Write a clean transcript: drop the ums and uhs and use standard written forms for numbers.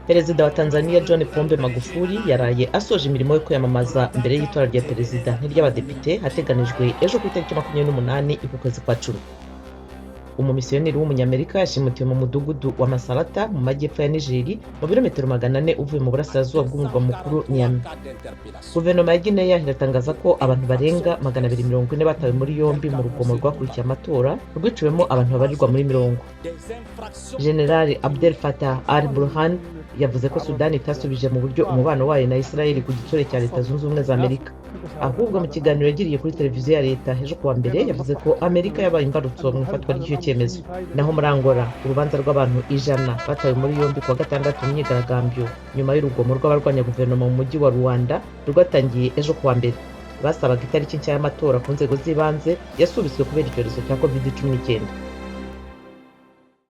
Perezida wa Tanzania John Pombe Magufuli yaraye asoje imirimo yo kwiyamamaza mbere y'itora rya perezida n'iry'abadepite hateganijwe ejo ku itariki 28 y'ukwezi kwa 10. Umumisiyoneri w'Umunyamerika yashimutiwe mu mudugudu wa Masarata mu majyepfo ya Nigeri, mu birometero 400 uvuye mu burasirazuba bw'umurwa mukuru Niamey. Guverinoma ya Guinea iratangaza ko abantu barenga 240 batawe muri yombi mu rugomo rwakurikiye amatora rwiciwemo abantu babarirwa muri mirongo. General Abdel Fattah al Burhan yavuze ko Sudani itasubije mu buryo umubano wayo na Israel ku gitsure cya Leta Zunze Ubumwe za Amerika. Ahubwo mu kiganiro yagiriye kuri televiziyo ya leta ejo kuwa mbere, yavuze ko Amerika yabaye imbarutso mu ifatwa ry'icyo cyemezo. Naho muri Angola, urubanza rw'abantu 100 batawe muri yombi kuwa gatandatu mu myigaragambyo nyuma y'urugomo rw'abarwanya guverinoma mu mujyi wa Luanda rwatangiye ejo kuwa mbere. Basabaga itariki nshya y'amatora ku nzego z'ibanze yasubitswe kubera icyorezo cya COVID-19.